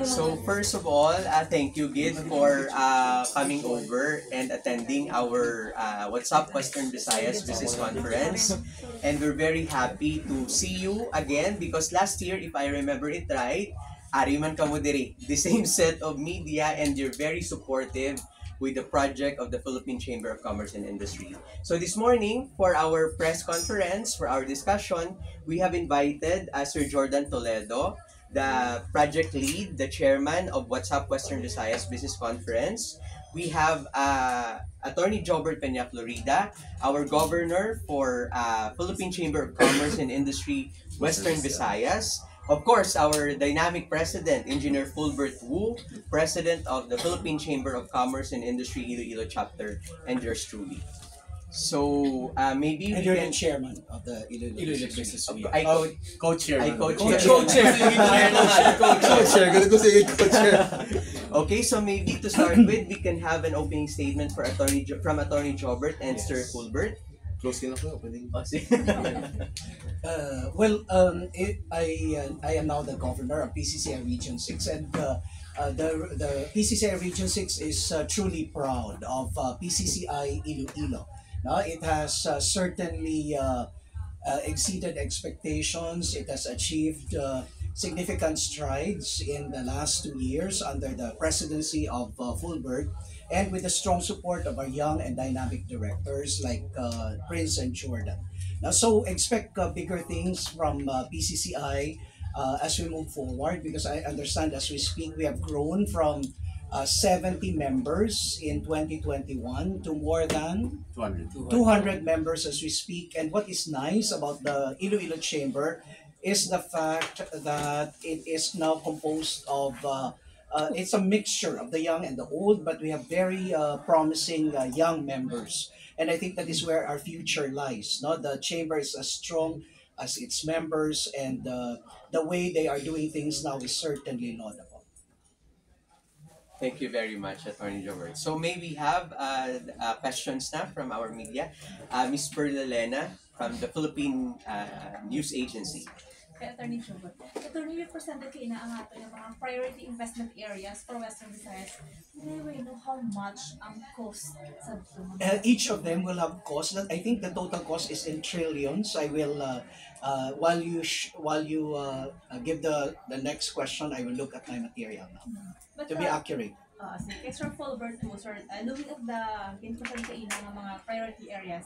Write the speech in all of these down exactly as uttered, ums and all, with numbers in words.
So first of all, uh, thank you, Gid, for uh, coming over and attending our uh, What's Up Western Visayas Business Conference. And we're very happy to see you again because last year, if I remember it right, ari man kamo diri, the same set of media, and you're very supportive with the project of the Philippine Chamber of Commerce and Industry. So this morning, for our press conference, for our discussion, we have invited uh, Sir Jordan Toledo, the project lead, the chairman of What's Up Western Visayas Business Conference. We have uh, Attorney Jobert Peña Florida, our governor for uh, Philippine Chamber of Commerce and Industry, Western Visayas. Of course, our dynamic president, Engineer Fulbert Wu, president of the Philippine Chamber of Commerce and Industry Iloilo Chapter, and yours truly. So, uh, maybe And we you're can the chairman of the Iloilo Iloilo Business Business Week. Week. I Uh, coach. Co-chair. I man. coach. Co-chair. Co-chair. Co-chair. Ganun ko sige, co-chair. Okay, so maybe to start with, we can have an opening statement for Attorney Jo- from Attorney Jobert and Yes. Sir Fulbert. Close ka na po, opening. Oh, sige. Uh, well, um, it, I uh, I am now the governor of P C C I Region Six, and uh, uh, the the P C C I Region Six is uh, truly proud of uh, P C C I Iloilo. No, it has uh, certainly uh, uh, exceeded expectations. It has achieved uh, significant strides in the last two years under the presidency of uh, Fulbert, and with the strong support of our young and dynamic directors like uh, Prince and Jordan. Now, so expect uh, bigger things from uh, P C C I uh, as we move forward, because I understand as we speak, we have grown from uh, seventy members in twenty twenty-one to more than two hundred. two hundred members as we speak. And what is nice about the Iloilo Chamber is the fact that it is now composed of uh, uh, it's a mixture of the young and the old, but we have very uh, promising uh, young members, and I think that is where our future lies. No, the chamber is as strong as its members, and uh, the way they are doing things now is certainly laudable. Thank you very much, Attorney Jobert. So may we have uh, uh, questions na from our media? Uh, Miss Perla Lena from the Philippine uh, News Agency. Kay Attorney Jobert. Attorney, we presented kaina ang ato nga mga priority investment areas for Western Visayas. May we know how much ang cost sa mga Uh, each of them will have cost. I think the total cost is in trillions. I will, uh, uh, while you sh- while you uh, uh, give the the next question, I will look at my material now But, to be uh, accurate. Uh, sige, kay Sir Fulbert po, sir, uh, looking at the ginpresent kaina nga mga priority areas,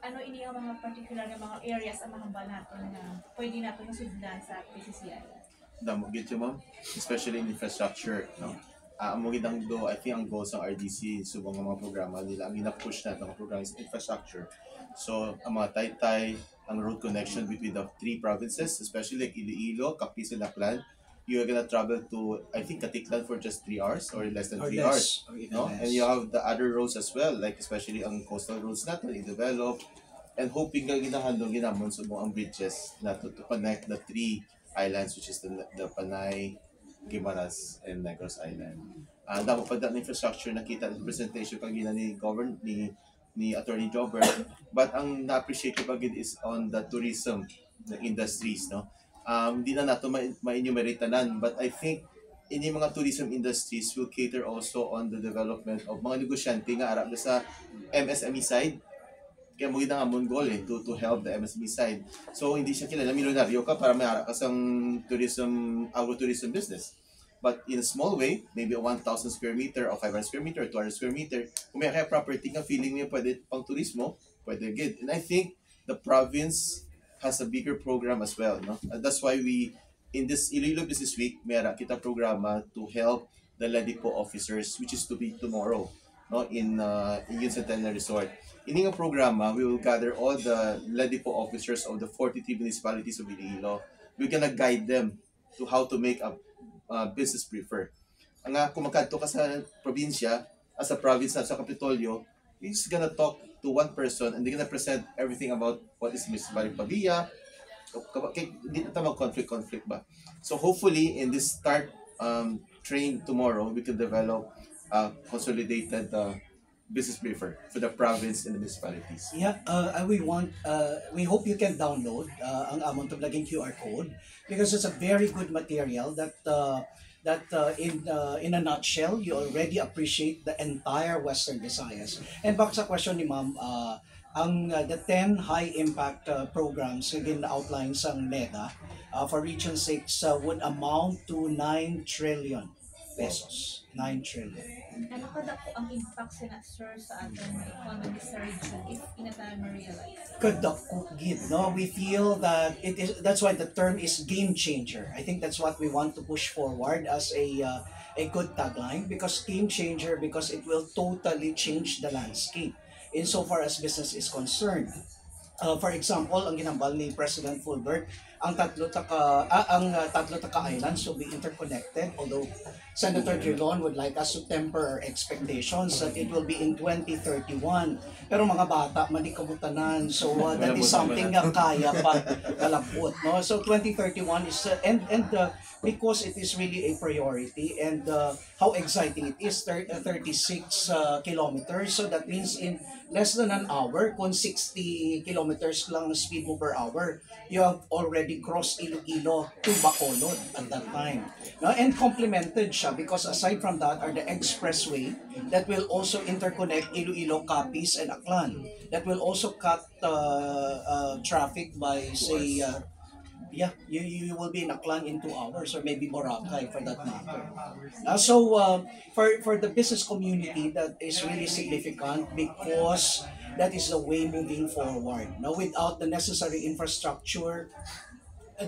ano ini ang mga particular nga mga areas ang mahambal naton nga pwede naton masudlan sa P C C I? Damo gyud siya, ma'am, especially in infrastructure, no? Ah, amo gid ang do, I think ang goal sa R D C, subong nga mga programa nila, ang gina-push nato nga programa is infrastructure. So, ang mga taytay, ang road connection between the three provinces, especially like Iloilo, Capiz, and Aklan, you are gonna travel to, I think, Caticlan for just three hours or less than Or three less, hours, or even no? less. And you have the other roads as well, like especially ang coastal roads natin, i-develop. And hoping nga ginahandle ginamon sa mga bridges nato to connect the three islands, which is the, the Panay, Guimaras, and Negros Island. Ah, damo pa ang infrastructure nakita sa presentation kagina ni Govern ni ni Attorney Jobber. But ang na-appreciate ko pa gid is on the tourism, the industries, no? Um, di na nato ma- ma-enumerate tanan, but I think ini mga tourism industries will cater also on the development of mga negosyante nga ara sa M S M E side. Kaya mo gid ang amon goal eh, to, to help the M S M E side. So, hindi siya kinahanglan milyonaryo ka para may ara ka sang tourism, agrotourism business. But in a small way, maybe a one thousand square meter or five hundred square meter or two hundred square meter, kung may kaya property nga feeling niya pwede pang turismo, pwede gid. And I think the province has a bigger program as well, no? And that's why we, in this Iloilo Business Week, may ara kita programa to help the LEDIPO officers, which is to be tomorrow, no, in uh, Union Centennial Resort. Ini nga programa, we will gather all the LEDIPO officers of the forty-three municipalities of Iloilo. We're gonna guide them to how to make a uh, business prefer. Ang nga, kung makadto ka sa probinsya, as a province na sa Kapitolyo, you're just gonna talk to one person and they're gonna present everything about what is Municipality of Pavia. Kay di na tama conflict-conflict ba? So hopefully, in this start um, train tomorrow, we can develop a consolidated uh, business prefer for the province and the municipalities. Yeah, uh, and we want, uh, we hope you can download uh, ang amon tublag nga Q R code, because it's a very good material that uh, that uh, in uh, in a nutshell, you already appreciate the entire Western Visayas. And back sa question ni Ma'am, uh, ang uh, the ten high impact uh, programs nga gin-outline sang NEDA uh, for Region six uh, would amount to nine trillion pesos. Nine trillion. Ano ka dako ang impact sa na, sir, sa aton nga economy sa region if ina tanan ma-realize? Kadako gid, no? We feel that it is, that's why the term is game changer. I think that's what we want to push forward as a uh, a good tagline, because game changer, because it will totally change the landscape insofar as business is concerned. Uh, for example, ang ginhambal ni President Fulbert, ang tatlo ta ka ah, ang uh, tatlo ta ka islands will be interconnected, although Senator Drilon would like us to temper our expectations that it will be in twenty thirty-one. Pero mga bata man di kamo tanan, so uh, that is something nga kaya pa kalabot, no? So twenty thirty-one is uh, and and uh, because it is really a priority and uh, how exciting it is, thir- uh, thirty-six uh, kilometers. So that means in less than an hour, kung sixty kilometers lang speed mo per hour, you have already crossed Iloilo to Bacolod at that time. No? And complemented siya because aside from that are the expressway that will also interconnect Iloilo, Capiz, and Aklan. That will also cut uh, uh, traffic by, say, uh, yeah, you, you will be in Aklan in two hours or maybe Boracay for that matter. Uh, so uh, for, for the business community, that is really significant because that is the way moving forward. Now, without the necessary infrastructure,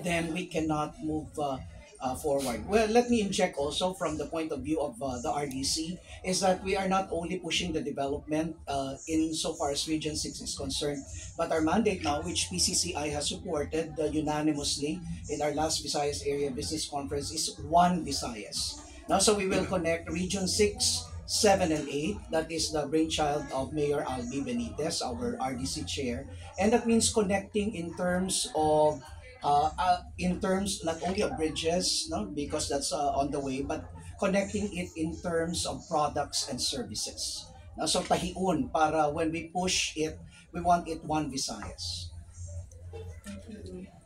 then we cannot move uh, uh, forward. Well, let me inject also from the point of view of uh, the R D C is that we are not only pushing the development uh, insofar as Region six is concerned, but our mandate now, which P C C I has supported uh, unanimously in our last Visayas Area Business Conference, is One Visayas. Now, so we will connect Region six, seven, and eight. That is the brainchild of Mayor Albi Benitez, our R D C chair. And that means connecting in terms of uh, uh, in terms not only of bridges, no, because that's uh, on the way, but connecting it in terms of products and services. No? So tahion para when we push it, we want it One Visayas.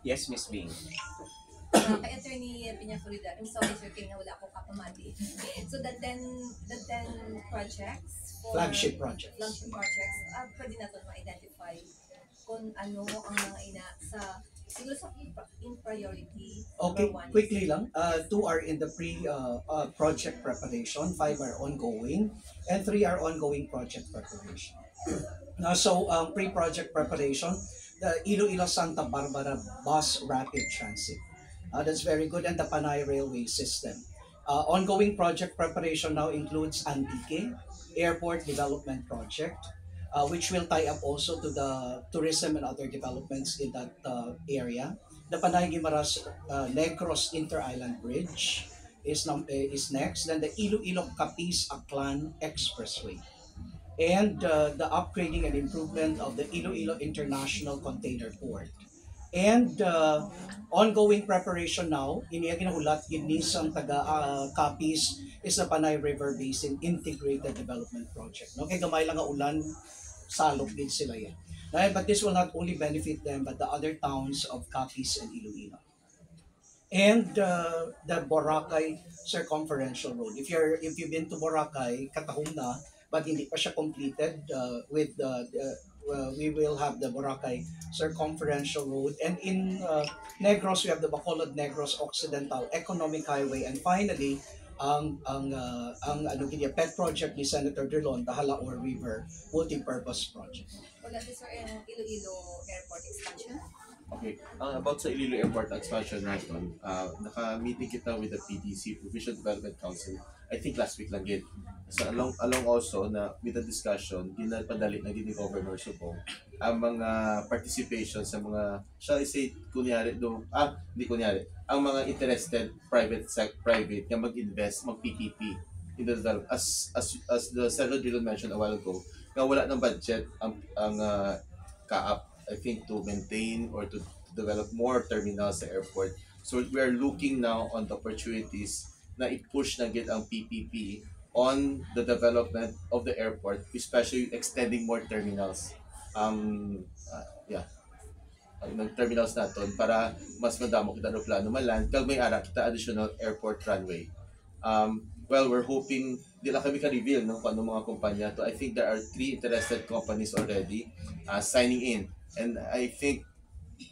Yes, Miss Bing. Uh, kay Attorney Peña Florida, I'm sorry sir, kaya nga wala ako kapamati. So the ten, the ten projects for Flagship projects. Flagship projects, uh, pwede nato ma-identify kung ano ang mga ina sa siguro sa in, in priority. Okay, number one is- quickly lang. Uh, two are in the pre uh, uh, project preparation, five are ongoing, and three are ongoing project preparation. Uh, so, um, pre-project preparation, the Iloilo Santa Barbara Bus Rapid Transit. Uh, that's very good. And the Panay Railway System. Uh, ongoing project preparation now includes Antique Airport Development Project, uh, which will tie up also to the tourism and other developments in that uh, area. The Panay Guimaras uh, Negros Inter-Island Bridge is, num- eh, is next. Then the Iloilo Capiz Aklan Expressway. And uh, the upgrading and improvement of the Iloilo International Container Port. And uh, ongoing preparation now, ini ang ginahulat gid ni sang taga uh, Capiz is the Panay River Basin Integrated Development Project. No, kay gamay lang nga ulan, salop gid sila yan. Right? But this will not only benefit them but the other towns of Capiz and Iloilo. And uh, the Boracay Circumferential Road. If you're if you've been to Boracay, katahom na, but hindi pa siya completed uh, with the, the uh, we will have the Boracay Circumferential Road, and in uh, Negros we have the Bacolod Negros Occidental Economic Highway, and finally ang ang uh, ang ano gid, pet project ni Senator Drilon, the Jalaor River Multipurpose Project. Wala si Sir, ang Iloilo Airport expansion? Okay. Uh, about sa Iloilo Airport expansion naton, uh, naka-meeting kita with the P D C, Provincial Development Council, I think last week lang gid. So along along also na with the discussion, ginapadali na gid ni Governor Subong ang mga participation sa mga, shall I say, kunyari do, ah, hindi kunyari, ang mga interested private sec private nga mag-invest, mag-P P P in the develop as as as the Senator Drilon mentioned a while ago, nga wala ng budget ang ang uh, CAAP, I think, to maintain or to develop more terminals sa airport. So we are looking now on the opportunities na i-push na gid ang P P P on the development of the airport, especially extending more terminals. Um, uh, yeah. Ang terminals naton para mas madamo kita eroplano ma-land kag may ara kita additional airport runway. Um, well, we're hoping, di lang kami ka-reveal, no, kung anong mga kumpanya to. I think there are three interested companies already uh, signing in. And I think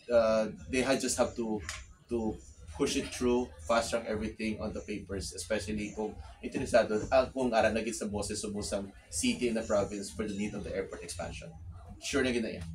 uh, they ha- just have to to push it through, fast track everything on the papers, especially kung interesado, ah, kung ara na gid sa boses subong sang city and the province for the need of the airport expansion. Sure na gid na yan.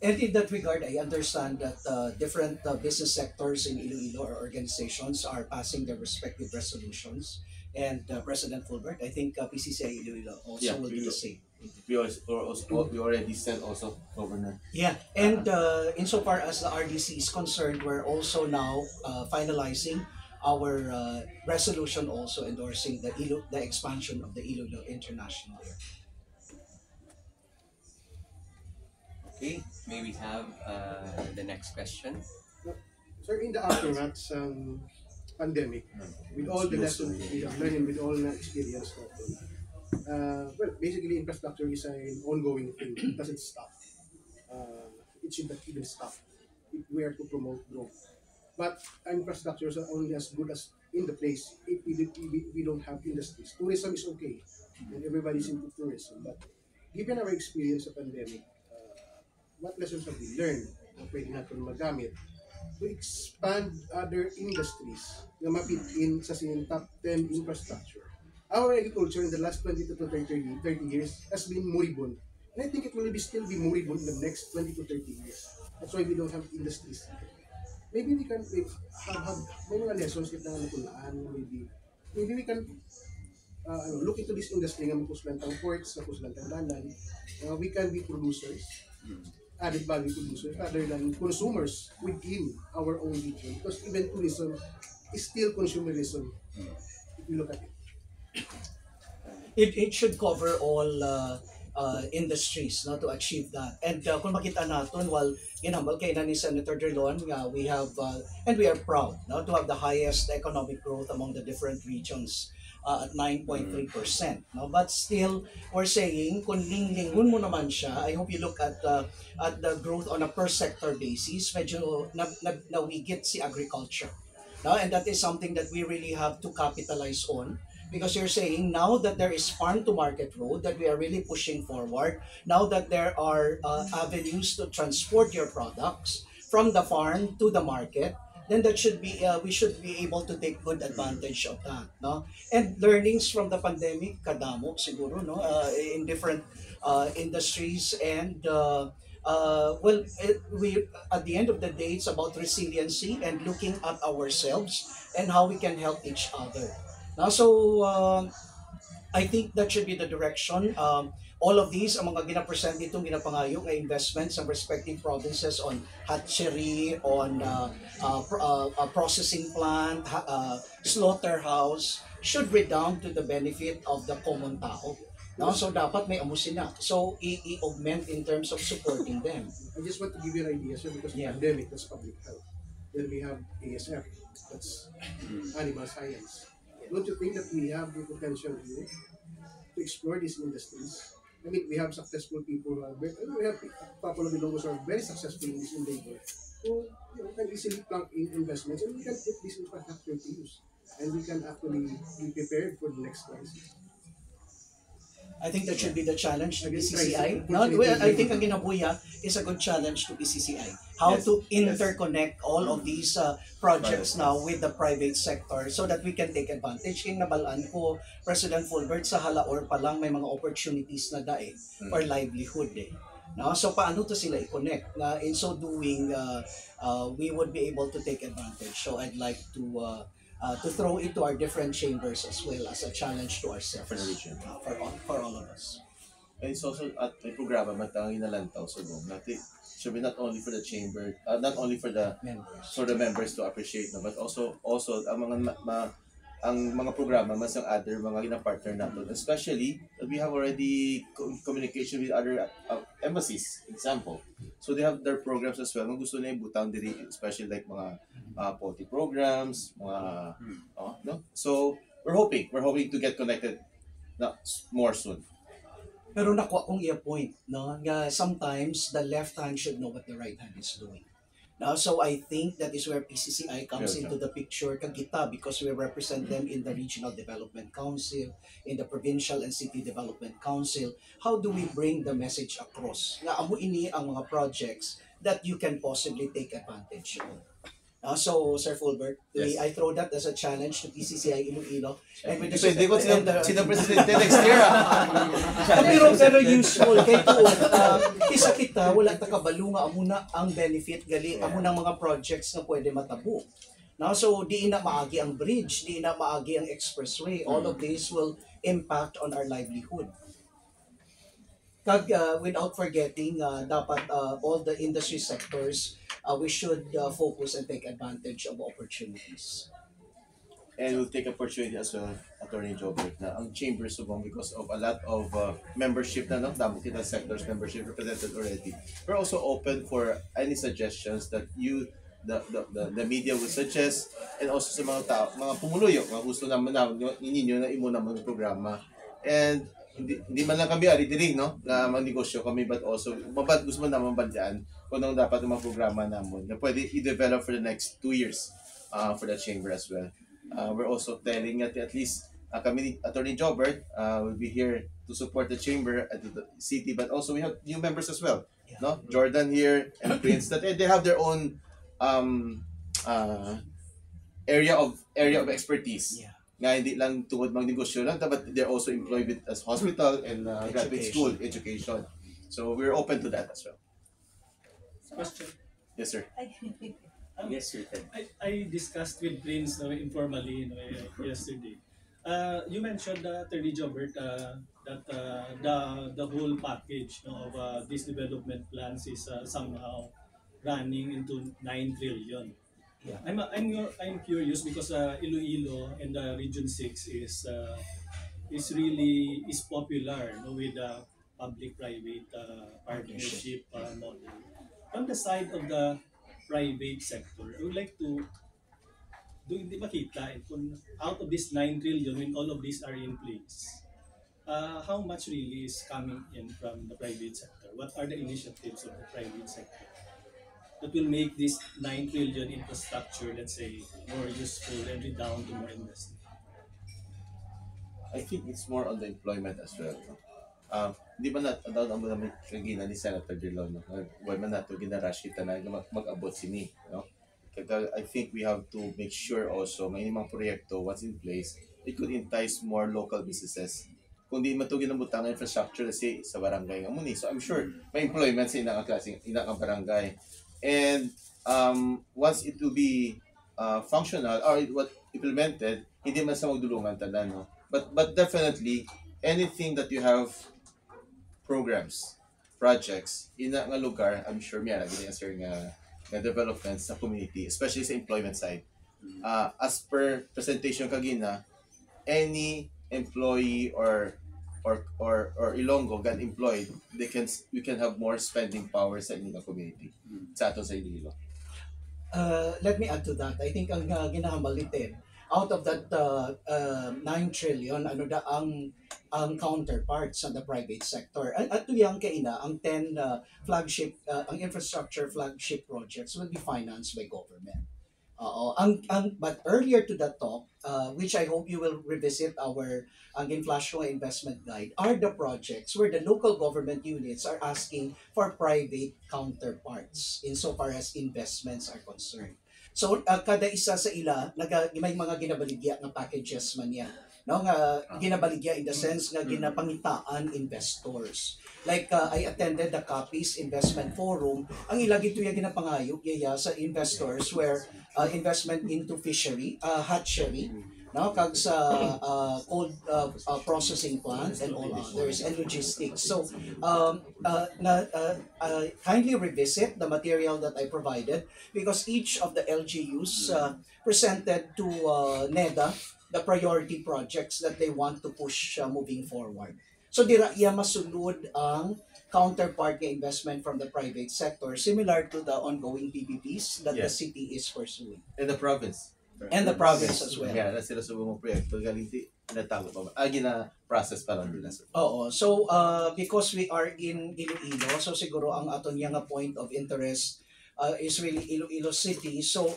And in that regard, I understand that uh, different uh, business sectors in Iloilo or organizations are passing their respective resolutions. And uh, President Fulbert, I think uh, P C C I Iloilo also Yeah, will we do the will. Same. We also, or also, we already sent also, Governor. Yeah, and uh, insofar as the R D C is concerned, we're also now uh, finalizing our uh, resolution also endorsing the Ilo, the expansion of the Iloilo International Airport. Okay, may we have uh, the next question? Sir, in the aftermath sa pandemic, with all the lessons we have learned and with all the experience natin, uh, well, basically, infrastructure is an ongoing thing. It doesn't stop. Uh, it should not even stop if we are to promote growth. But infrastructure is only as good as in the place if we, we, we don't have industries. Tourism is okay, and everybody's into tourism. But given our experience sa pandemic, uh, what lessons have we learned na pwede natin magamit to expand other industries nga ma-fit in sa sining top ten infrastructure? Our agriculture in the last twenty to thirty, thirty years has been moribund. And I think it will be still be moribund in the next twenty to thirty years. That's why we don't have industries. Maybe we can, we have, have may mga lessons kita nga natulaan, maybe maybe we can uh, ano, look into this industry nga makuslan tang ports, makuslan tang dalan. Uh, we can be producers, added value producers, rather than consumers within our own region. Because even tourism is still consumerism if you look at it. It, it should cover all uh, uh, industries, no, to achieve that. And uh, kung makita naton, while ginhambal kay na ni Senator Drilon nga we have uh, and we are proud, no, to have the highest economic growth among the different regions uh, at nine point three percent, no? But still, we're saying kung linglingon mo naman siya, I hope you look at uh, at the growth on a per sector basis, medyo na, na, nawigit si agriculture. No? And that is something that we really have to capitalize on, because you're saying now that there is farm to market road that we are really pushing forward, now that there are uh, avenues to transport your products from the farm to the market, then that should be uh, we should be able to take good advantage of that, no? And learnings from the pandemic, kadamo siguro, no, uh, in different uh, industries and uh, uh, well, it, we at the end of the day, it's about resiliency and looking at ourselves and how we can help each other. Now, so uh, I think that should be the direction. Um, all of these, ang mga ginapresent dito, ginapangayo nga investment sa respective provinces on hatchery, on uh, uh, pro- uh, uh, processing plant, ha- uh, slaughterhouse, should redound to the benefit of the common tao. No? So dapat may amo sila. So i- i-augment in terms of supporting them. I just want to give you an idea, sir, because Yeah. pandemic, that's public health. Then we have A S F, that's animal science. Don't you think that we have the potential here to explore these industries? I mean, we have successful people who are very, we have Papua Ilonggos who are very successful in this endeavor. Who you know, can easily plug in investments and we can put this infrastructure to use. And we can actually be prepared for the next crisis. I think that should be the challenge to B C C I. No, well, I think ang ginabuya is a good challenge to B C C I. How Yes, to yes. interconnect all of these uh, projects Private. Now with the private sector so that we can take advantage. Kaya nabalaan ko, President Fulbert, sa Halaor pa lang may mga opportunities na dai Mm. for livelihood eh. No? So paano to sila i-connect? Na in so doing, uh, uh, we would be able to take advantage. So I'd like to uh, uh, to throw it to our different chambers as well as a challenge to ourselves. For the region. Uh, for all, for all of us. And it's also at may programa man tang ginalantaw sa Gov. Not, it should be not only for the chamber, uh, not only for the Members. for the members to appreciate, no, but also also ang mga ma, ma- ang mga programa man sang other mga gina-partner natin, especially that we have already co- communication with other uh, embassies, example. So they have their programs as well. Nga gusto na ibutang diri, especially like mga uh, poultry programs, mga oh, no? So we're hoping, we're hoping to get connected na s- more soon. Pero nakuha kong iya point, no, nga sometimes the left hand should know what the right hand is doing. Now, so I think that is where P C C I comes Sure, into the picture, kag kita, because we represent them in the Regional Development Council, in the Provincial and City Development Council. How do we bring the message across nga amo ini ang mga projects that you can possibly take advantage of? Ah, so, Sir Fulbert, may Yes. I throw that as a challenge to P C C I Iloilo. And we just Depende kung sino, and, uh, sino presidente next year, ah. Pero, pero useful kay tuod, ah, kisa kita wala ta kabalo nga amo na ang benefit gali, amo nang mga projects nga pwede matabo. Now, so di na maagi ang bridge, di na maagi ang expressway. All of these will impact on our livelihood. Kag, uh, without forgetting, uh, dapat, uh, all the industry sectors, uh, we should, uh, focus and take advantage of opportunities. And we'll take opportunity as well, Attorney Jobert, na ang Chamber subong, because of a lot of uh, membership na, no? Damo kita sectors membership represented already. We're also open for any suggestions that you, the the, the, the media will suggest, and also sa mga tao, mga pumuluyo, mga gusto naman na ninyo na imo naman ang programa. And hindi, hindi man lang kami ari diri, no, nga magnegosyo kami, but also mabad gusto man naman bandian kung anong dapat ang mga programa namon na pwede i-develop for the next two years, uh, for the chamber as well. Uh, we're also telling at, at least, uh, kami ni Attorney Jobert, uh, will be here to support the chamber at the city, but also we have new members as well, Yeah. No, Jordan here and Prince, that they have their own um uh area of area of expertise. Yeah. Nga hindi lang tungod magnegosyo lang, but they're also employed with as hospital and uh, graduate Education. School education. So we're open to that as well. Question. Yes, sir. Yes, sir. Ted. I, I discussed with Prince, no, informally, no, yesterday. Uh, you mentioned, uh, Attorney Jobert, uh, that uh, the the whole package, no, of uh, these development plans is uh, somehow running into nine trillion. Yeah. I'm I'm I'm curious because uh, Iloilo and the Region Six is uh, is really is popular, no, with the public-private uh, partnership uh, model. On the side of the private sector, I would like to do hindi makita eh, kung out of this nine trillion, when all of these are in place, uh, how much really is coming in from the private sector? What are the initiatives of the private sector that will make this nine trillion infrastructure, let's say, more useful and redound to more investment? I think it's more on the employment as well. No? Um, di ba na daw ang mga kagina ni Senator Drilon, no? Wala man nato ginarush kita na mag- mag-abot sini, no? Kaya I think we have to make sure also may mga proyekto once in place, it could entice more local businesses. Kung di man to ginabutang infrastructure, let's say, sa barangay nga muni. So I'm sure may employment sa inang klase, inang barangay. And um, once it will be uh, functional or it was implemented, hindi man sa magdulungan tanan, no? But but definitely, anything that you have programs, projects, ina nga lugar, I'm sure may lagi niya, sir, nga, nga development sa community, especially sa employment side. Uh, as per presentation kagina, any employee or or or or Ilonggo got employed, they can we can have more spending power sa inyong community, sa ato sa Iloilo. Uh, let me add to that. I think ang uh, ginahambal ni Ted, out of that uh, uh, nine trillion, ano da ang ang counterparts sa the private sector. At, at tuyang kaina, ang ten uh, flagship, uh, ang infrastructure flagship projects will be financed by government. Oo, ang, ang, but earlier to that talk, uh, which I hope you will revisit our ang inflation investment guide, are the projects where the local government units are asking for private counterparts insofar as investments are concerned. So, uh, kada isa sa ila naga, may mga ginabaligya nga packages man niya, no, nga ginabaligya in the sense nga ginapangitaan investors. Like uh, I attended the Capiz Investment Forum, ang ila gituya ginapangayo yaya sa investors where uh, investment into fishery, uh, hatchery, no, kag sa uh, cold uh, uh, processing plant and all others and logistics. So um uh, na, uh, uh, kindly revisit the material that I provided because each of the L G Us uh, presented to uh, NEDA the priority projects that they want to push uh, moving forward. So dira iya masulod ang counterpart nga investment from the private sector, similar to the ongoing P P Ps that the Yes. City is pursuing. In the province. And the province as well. Yeah, na sila sa mga proyekto, galing di natago pa ba? Ah, gina-process pa lang nila, sir. Oo. So uh, because we are in Iloilo, so siguro ang aton niya nga point of interest uh, is really Iloilo City. So,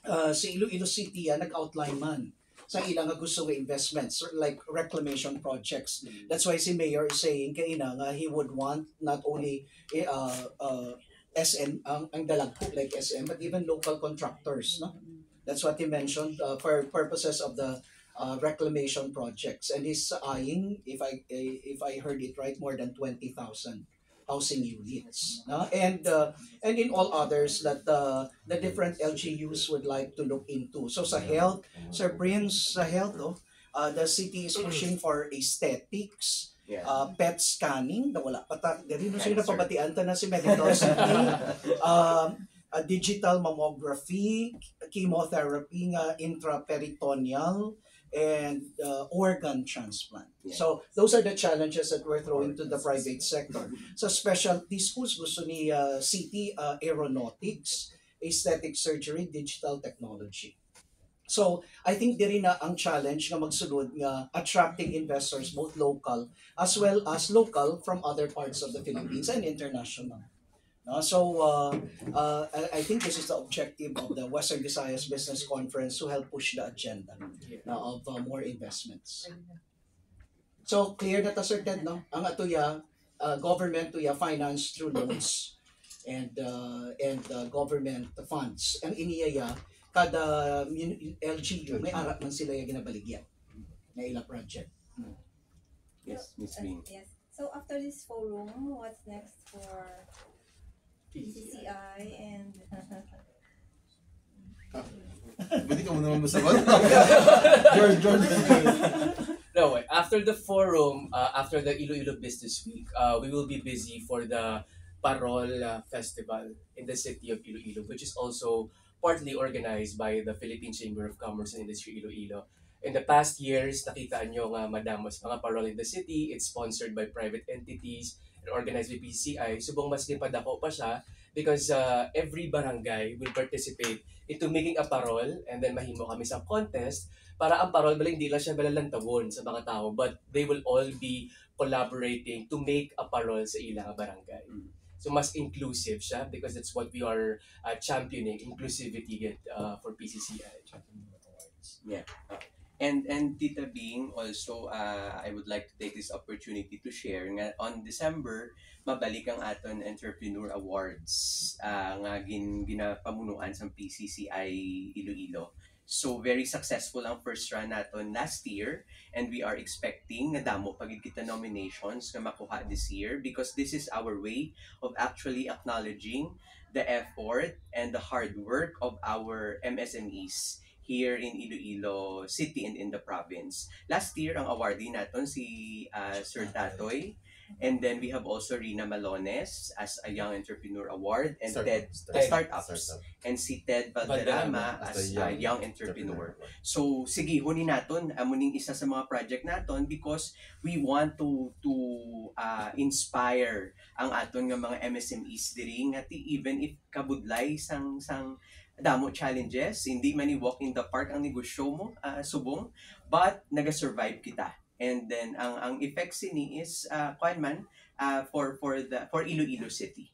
uh, si Iloilo City, ah, nag-outline man sa ila nga gusto nga investments, like reclamation projects. That's why si Mayor is saying kaina nga he would want not only, eh, uh, uh, S M, ang, ang dalagko like S M, but even local contractors, no? That's what he mentioned, uh, for purposes of the, uh, reclamation projects. And he's eyeing, if I, if I heard it right, more than twenty thousand housing units, no? And, uh, and in all others that, uh, the different L G Us would like to look into. So sa health, Sir Prince, sa health, oh, uh, the city is pushing for aesthetics, uh, PET scanning, na wala pa ta, diri no sila pabatian ta na si medical city, um, a digital mammography, chemotherapy nga intraperitoneal, and, uh, organ transplant. So those are the challenges that we're throwing to the private sector. Sa specialty schools, gusto ni, uh, city, uh, aeronautics, aesthetic surgery, digital technology. So, I think diri na ang challenge nga magsulod nga attracting investors, both local as well as local from other parts of the Philippines and international. No? So, uh, uh, I, I think this is the objective of the Western Visayas Business Conference, to help push the agenda na of, uh, more investments. So, clear na ta, Sir Ted, no? Ang ato ya, uh, government to ya finance through loans and, uh, and, uh, government funds. Ang iniya ya, kada mun-, L G U, may ara man sila ya ginabaligya na ila project. Yes, Miss Bing. Yes. So after this forum, what's next for P C C I and Pwede ka mo naman masagot. George, George, George. No, wait. After the forum, uh, after the Iloilo Business Week, uh, we will be busy for the Parol, uh, Festival in the city of Iloilo, which is also partly organized by the Philippine Chamber of Commerce and Industry Iloilo. In the past years, nakita nyo nga madamo sa mga parol in the city, it's sponsored by private entities and organized by P C C I. Subong mas ginpadako pa siya because, uh, every barangay will participate into making a parol, and then mahimo kami sa contest para ang parol bala hindi lang siya bala lantawon sa mga tao, but they will all be collaborating to make a parol sa ilang barangay. Mm. So mas inclusive siya because that's what we are, uh, championing, inclusivity, uh, for P C C I. Yeah. And, and Tita Bing, also, uh, I would like to take this opportunity to share nga on December, mabalik ang aton Entrepreneur Awards, uh, nga gin-, ginapamunuan sa P C C I Iloilo. So, very successful ang first run naton last year, and we are expecting nga damo pa gid kita nominations nga makuha this year, because this is our way of actually acknowledging the effort and the hard work of our M S M Es here in Iloilo City and in the province. Last year, ang awardee naton si, ah, Sir Tatoy. And then we have also Rina Malones as a Young Entrepreneur Award and Ted, Startups. Startups. And si Ted Valderrama as a Young Entrepreneur. So, sige, huni naton, amo ning isa sa mga project naton because we want to, to, ah, inspire ang aton nga mga M S M Es diri nga ti-, even if kabudlay sang, sang damo challenges, hindi man ni walk in the park ang negosyo mo, ah, subong, but nagasurvive kita. And then ang, ang effect sini is, ah, kuan man, ah, for, for the, for Iloilo City.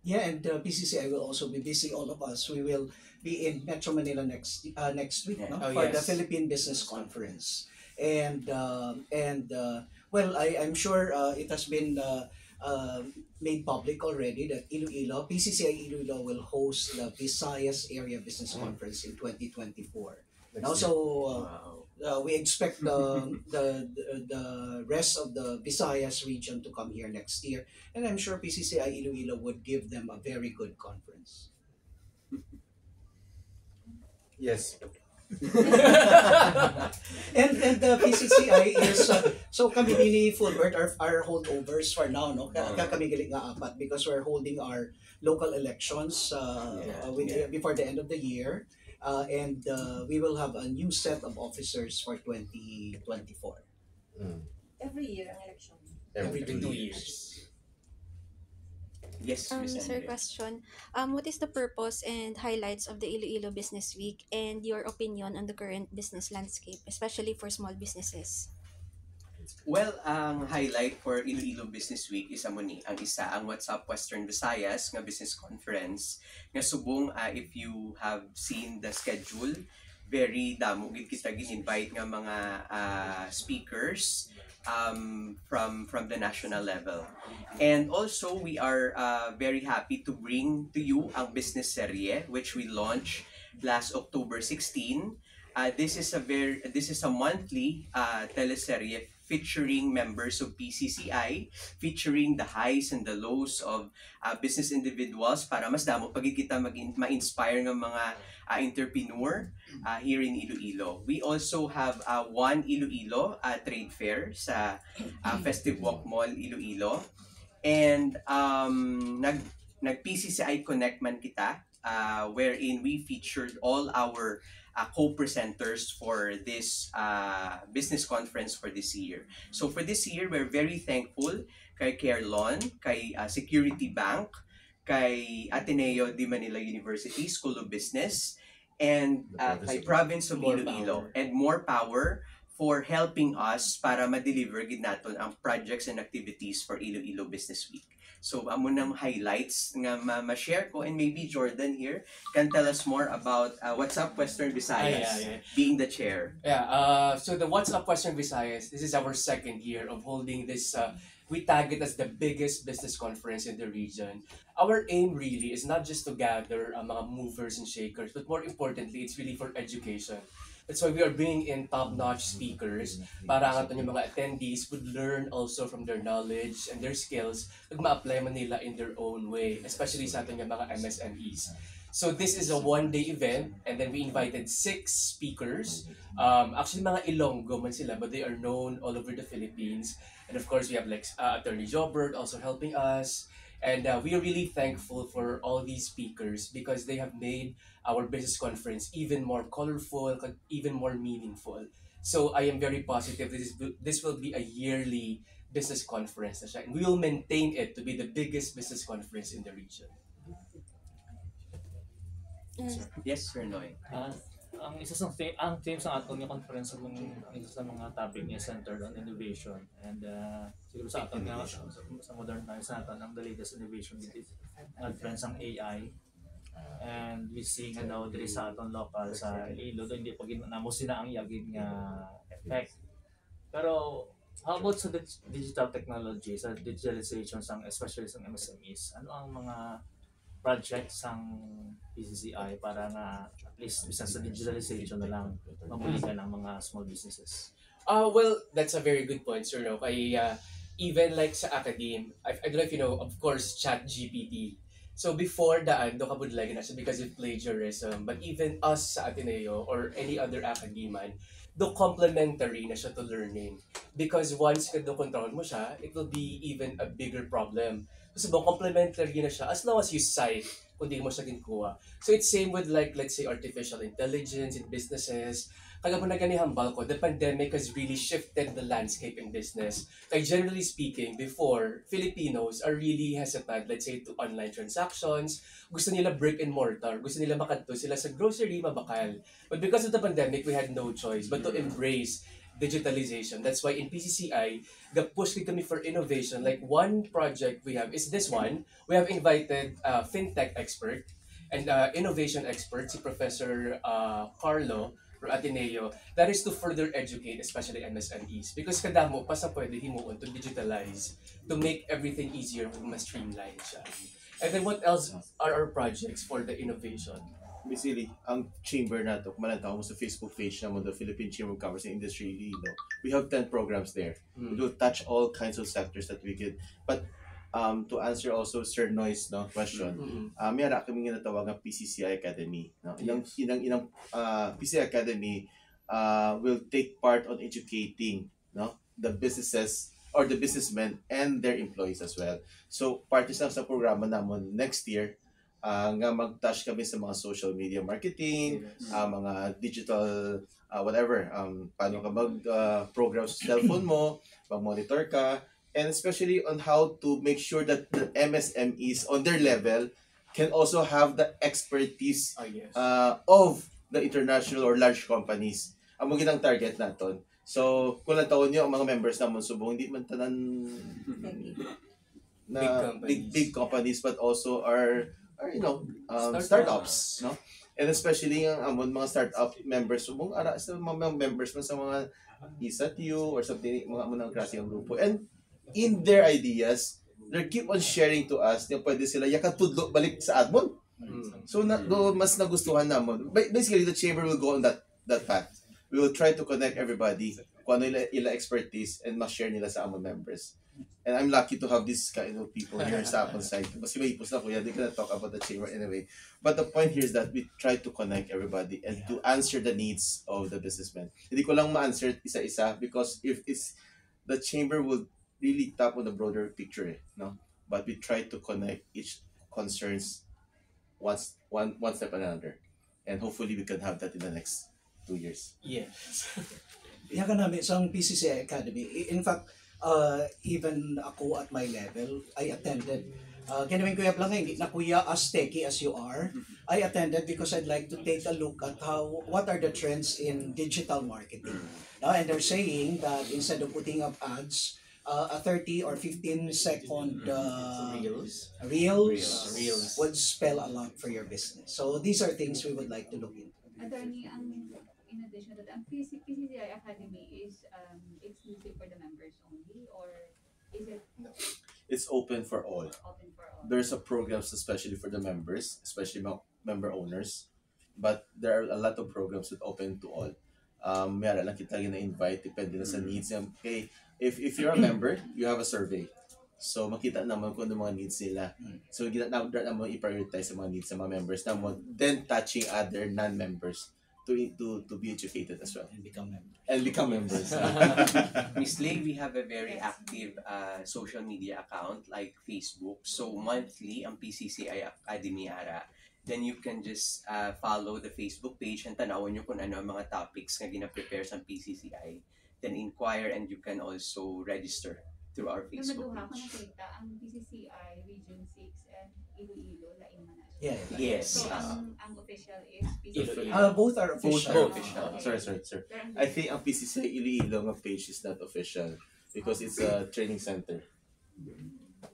Yeah, and, uh, P C C I will also be busy, all of us. We will be in Metro Manila next, uh, next week, no? For the Philippine Business Conference. And, uh, and, uh, well, I, I'm sure, uh, it has been, uh, uh, made public already that Iloilo, P C C I Iloilo will host the Visayas Area Business Conference in twenty twenty-four. Now, so, uh, uh, we expect the, the, the, the rest of the Visayas region to come here next year. And I'm sure P C C I Iloilo would give them a very good conference. Yes. And, and the P C C I is, uh, so kami ni Fulbert are, are holdovers for now, no? Ka-, ka-, kami gali nga apat because we're holding our local elections, uh, uh, with the, before the end of the year. Uh, and, uh, we will have a new set of officers for twenty twenty-four. Mm. Every year ang election. Every two years. Yes, Miss Andrea. Question, um, what is the purpose and highlights of the Iloilo Business Week and your opinion on the current business landscape, especially for small businesses? Well, ang highlight for Iloilo Business Week is amo ni, ang isa, ang What's Up Western Visayas nga business conference, nga subong, ah, if you have seen the schedule, very damo gid kita gin-invite nga mga, ah, speakers, um, from, from the national level. And also, we are, uh, very happy to bring to you ang business serye, which we launched last October sixteen. Uh, this is a very, this is a monthly, uh, teleserye featuring members of P C C I, featuring the highs and the lows of, uh, business individuals, para mas damo pa gid kita magin-, ma-inspire nga mga, uh, entrepreneur, uh, here in Iloilo. We also have, uh, one Iloilo, uh, trade fair sa, uh, Festive Walk Mall, Iloilo. And, um, nag, nag-P C C I Connect man kita, uh, wherein we featured all our, uh, co-presenters for this, uh, business conference for this year. So for this year, we're very thankful kay Carelon, kay, uh, Security Bank, kay Ateneo de Manila University School of Business, and, uh, kay Province of Iloilo, and More Power for helping us para ma-deliver gid naton ang projects and activities for Iloilo Business Week. So, amo nang highlights nga ma-, ma-share ko, and maybe Jordan here can tell us more about, uh, What's Up Western Visayas, being the chair. Yeah, uh, so the What's Up Western Visayas, this is our second year of holding this, uh, we tag it as the biggest business conference in the region. Our aim really is not just to gather ang mga movers and shakers, but more importantly, it's really for education. That's why we are bringing in top-notch speakers para ang aton nga mga attendees would learn also from their knowledge and their skills ug ma-apply man nila in their own way, especially sa aton nga mga M S M Es. So this is a one-day event, and then we invited six speakers. Um, actually, mga Ilonggo man sila, but they are known all over the Philippines. And of course, we have like, uh, Attorney Jobert also helping us. And, uh, we are really thankful for all these speakers because they have made our business conference even more colorful, kag even more meaningful. So I am very positive this is, this will be a yearly business conference na siya. And we will maintain it to be the biggest business conference in the region. Yes, Sir Noy. Ah, ang isa sa thi- ang theme sa aton nga conference, ang isa sa mga topic niya, centered on innovation, and, ah, siguro sa aton nga sa, sa modern times naton, ang the latest innovation dito is nga trend sang A I, and we see nga daw diri sa aton local sa Iloilo, hindi pa gid namo sina ang yagid nga effect. Pero how about sa dig- digital technology, sa digitalization sang, especially sang M S M Es? Ano ang mga project sang P C C I para nga at least bisan sa digitalization na lang mabuligan ang mga small businesses? Uh, well, that's a very good point, sir. No? Kay, uh, even like sa academe, I, I don't know if you know, of course, Chat G P T. So before, daan do kabudlay na siya because of plagiarism. But even us sa Ateneo or any other academe man, do complementary na siya to learning. Because once ka do control mo siya, it will be even a bigger problem. Kasi ba complementary na siya as long as you cite kung di mo siya ginkuha. So it's same with, like, let's say, artificial intelligence in businesses. Kaya po na gani hambal ko, the pandemic has really shifted the landscape in business. Kay generally speaking, before, Filipinos are really hesitant, let's say, to online transactions. Gusto nila brick and mortar. Gusto nila makadto sila sa grocery, mabakal. But because of the pandemic, we had no choice but to embrace digitalization. That's why in P C C I, the push gid kami for innovation. Like, one project we have is this one. We have invited, uh, fintech expert and, uh, innovation expert, si Professor, uh, Carlo from Ateneo. That is to further educate, especially M S M Es. Because kadamo pa sa pwede himuon to digitalize, to make everything easier, mas streamline siya. And then what else are our projects for the innovation? Basically, ang chamber nato, kung malantang mo sa Facebook page naman, the Philippine Chamber of Commerce and Industry, you know, we have ten programs there. We will touch all kinds of sectors that we could. But, um, to answer also Sir Noy's, no, question, Mm-mm. Ah, may ara kami nga natawag nga P C C I Academy, no? Inang Yes. inang inang ah, P C I Academy, ah, will take part on educating, no, the businesses or the businessmen and their employees as well. So, parte sa, sa programa namon next year, ah, nga mag-touch kami sa mga social media marketing, Yes. ah, mga digital, ah, whatever, um, paano ka mag ah, program sa cellphone mo, mag-monitor ka, and especially on how to make sure that the M S M Es on their level can also have the expertise Ah, yes. uh, of the international or large companies. Amo gid ang target naton. So, kung lantawon niyo ang mga members namon subong, hindi man tanan na Big companies. big, big companies, but also are, are, you know, um, Startup. Startups, no? And especially ang amon mga startup members, subong ara sa mga, mga members man sa mga isa tiyo or something, mga amon ang klase ang grupo. And in their ideas, they keep on sharing to us na pwede sila yakatudlo balik sa amon. Mm. So, na, do, mas nagustuhan namon. Ba- Basically, the chamber will go on that that path. We will try to connect everybody kung ano ila, ila expertise and ma-share nila sa amon members. And I'm lucky to have this kind of people here sa akon side. Kasi may ipos na kuya, they cannot talk about the chamber anyway. But the point here is that we try to connect everybody and to answer the needs of the businessmen. Hindi ko lang ma-answer isa-isa because if it's the chamber will really tap on the broader picture, eh, no? But we try to connect each concerns once one one step another. And hopefully we can have that in the next two years. Yes. Iya ka namin sa P C C I Academy. I- In fact, uh, even ako at my level, I attended. Uh, kaya namin kuya lang, hindi na kuya as techie as you are. I attended because I'd like to take a look at how, what are the trends in digital marketing. No? And they're saying that instead of putting up ads, uh, a thirty or fifteen second uh, Reels. reels Reels. would spell a lot for your business. So these are things we would like to look into. Attorney, ang in addition to that, ang P C, P C C I Academy is um, exclusive for the members only, or is it It's open for all. Open for all? There's a programs especially for the members, especially mga member owners. But there are a lot of programs that open to all. Um, may ara lang kita gina-invite, depende na sa needs niya. Okay, if, if you're a member, you have a survey. So, makita naman kung ano mga needs nila. So, gina-, na, na, naman i-prioritize sa mga needs sa mga members naman. Then, touching other non-members to, to, to be educated as well. And become members. And become members. Miss Lay, we have a very active uh, social media account like Facebook. So monthly ang P C C I Academy ara. Then you can just uh, follow the Facebook page and tanawon nyo kung ano ang mga topics nga gina-prepare sa P C C I. Then inquire and you can also register through our Yung Facebook naduha ko page. Nakita, ang P C C I, Region six, and Iloilo, lain man na siya. Yeah. Yes. So, uh, ang, ang official is P C C I. Iloilo. Uh, both are Both official. are Official. Sorry, sorry, sir. Pero ang I think ang P C C I Iloilo nga page is not official because it's a training center.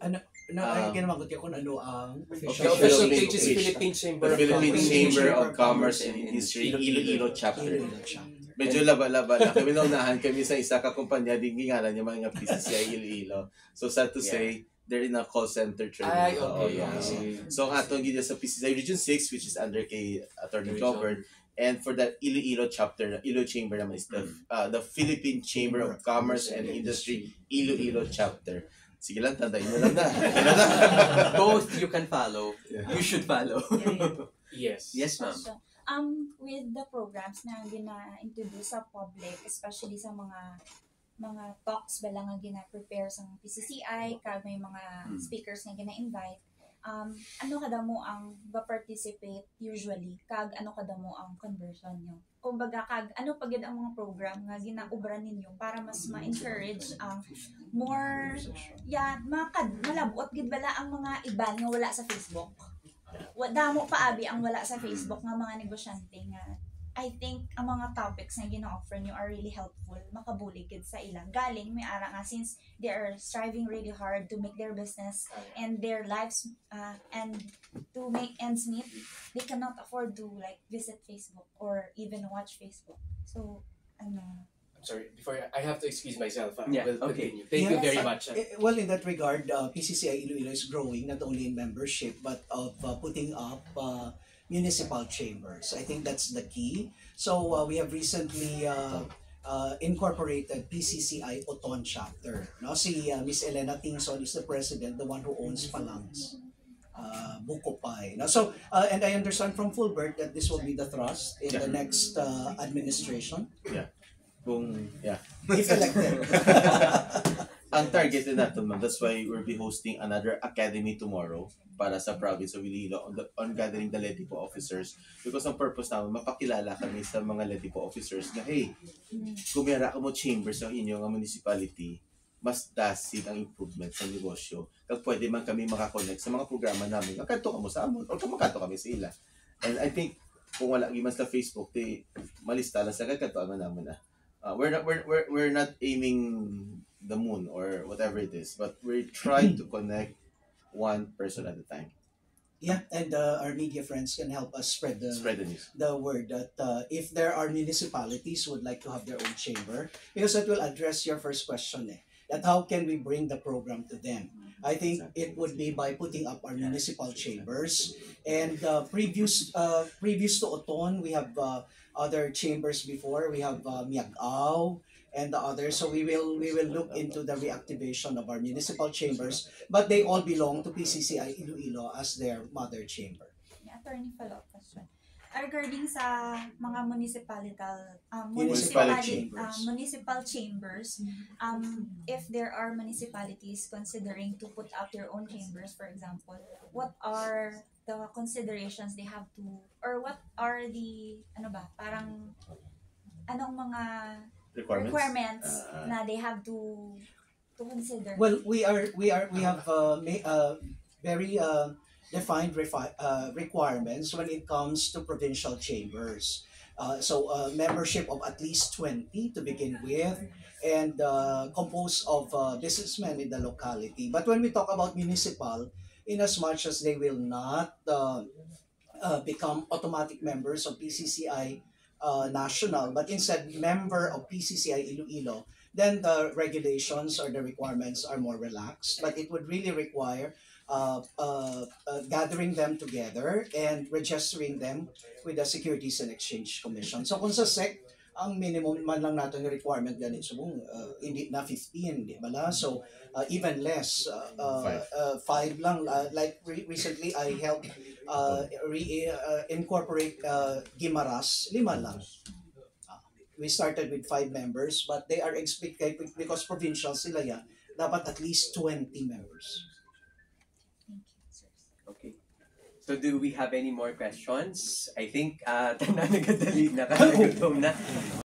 No, Ah. ay, kinamagot niya kung ano ang The official. official Philippine page is page. Philippine Chamber The of Philippine Commerce. Chamber of Chamber of Commerce Commerce and and Industry, Industry. Iloilo Chapter. Iloilo Chapter. Medyo laba-laba na. Kami naunahan kami sa isa ka kumpanya, di gingalan niya mga P C C I Iloilo. So sad to Yeah. say, they're in a call center training. Ay, Oo, okay. yeah. I see. So ang aton gid sa P C C I Region six, which is under kay Attorney Region. Jobert, and for that Iloilo chapter, Iloilo Chamber naman is the, Mm. uh, the Philippine Chamber of Commerce and Industry Iloilo chapter. Sige lang, tandaan mo lang na. Both you can follow. Yeah. You should follow. Yeah, yeah. Yes. Yes, ma'am. So, um, with the programs na gina-introduce sa public, especially sa mga mga talks bala nga gina-prepare sa P C C I, kag may mga Hmm. speakers nga gina-invite, um, ano kadamo ang ba-participate usually, kag ano kadamo ang conversion nyo? Kumbaga, kag ano pa gid ang mga program nga ginaubran ninyo para mas ma-encourage ang more, yeah, makad malab-ot gid bala ang mga iban nga wala sa Facebook? Wa, damo pa abi ang wala sa Facebook nga mga negosyante nga I think ang mga topics nga gina-offer nyo are really helpful, makabulig gid sa ila. Galing may ara nga since they are striving really hard to make their business and their lives uh, and to make ends meet, they cannot afford to like visit Facebook or even watch Facebook. So, ano, I'm sorry, before I, I have to excuse myself. Uh, Yeah, we'll okay. Continue. Thank you Yeah, very uh, much. uh. eh, Well, in that regard, uh, P C C I Iloilo is growing not only in membership but of uh, putting up uh, municipal chambers. I think that's the key. So uh, we have recently uh, uh, incorporated P C C I Oton chapter. No, si uh, Miss Elena Tingson is the president, the one who owns Palangs. Uh, Bukupay. No? So, uh, and I understand from Fulbert that this will be the thrust in the Yeah. next uh, administration. Kung, yeah. If elected. Ang target din natin, ma'am, that's why we'll be hosting another academy tomorrow para sa province of Iloilo on, the, on gathering the LEDIPO officers. Because ang purpose namin, mapakilala kami sa mga LEDIPO officers na, hey, kung may ara kamo chamber sa inyo nga municipality, mas dasig ang improvement sa negosyo. Kag pwede man kami makakonect sa mga programa namin, magkadto kamo sa amon, or kung magkadto kami sa ila. And I think kung wala gyud man sa Facebook, di malista lang sa kagkatuan man naman na. Uh, we're not we're, we're, we're not aiming the moon or whatever it is, but we're trying to connect one person at a time. Yeah, and uh, our media friends can help us spread the Spread the news. the word that uh, if there are municipalities who would like to have their own chamber, because that will address your first question, eh, that how can we bring the program to them? I think it would be by putting up our municipal chambers, and uh, previous uh, previous to Oton, we have uh, other chambers before. We have uh, Miag-ao and the others. So we will we will look into the reactivation of our municipal chambers, but they all belong to P C C I Iloilo as their mother chamber. Attorney, follow-up question. Regarding sa mga municipalital, um, Municipal municipali- chambers. um, municipal chambers, um, if there are municipalities considering to put up their own chambers, for example, what are the considerations they have to, or what are the, ano ba, parang, anong mga Requirements? requirements Ah. na they have to to consider? Well, we are we are we have uh, ma- uh, very uh, defined refi- uh, requirements when it comes to provincial chambers. Uh, so uh, membership of at least twenty to begin with, and uh, composed of uh, businessmen in the locality. But when we talk about municipal, in as much as they will not uh, uh, become automatic members of P C C I uh, national, but instead member of P C C I Iloilo, then the regulations or the requirements are more relaxed. But it would really require uh, uh, uh, gathering them together and registering them with the Securities and Exchange Commission. So kung sa SEC, ang minimum man lang nato nga requirement gani subong uh, hindi na fifteen, di ba la? So uh, even less, uh, uh, Five. Uh, five lang. Uh, like re- recently, I helped uh, re- uh, incorporate uh, Guimaras, lima lang. Uh, we started with five members, but they are expected, because provincial sila yan, dapat at least twenty members. Okay. So do we have any more questions? I think uh, tanan nagadali na, kasi nagutom na.